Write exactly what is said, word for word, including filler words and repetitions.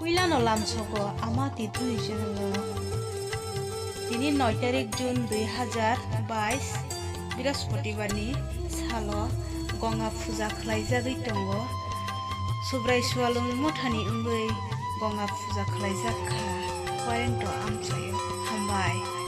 Puilano lamsogo Ama Tithu Channel-o. Tini noi tarik June dui hazar bais, Brihaspatibarni salo Gonga puja khlaijagwi tongo. Subrai Sualung mothani wngwi Gonga puja khlaijak kha. Warengto amchaio. Hambai.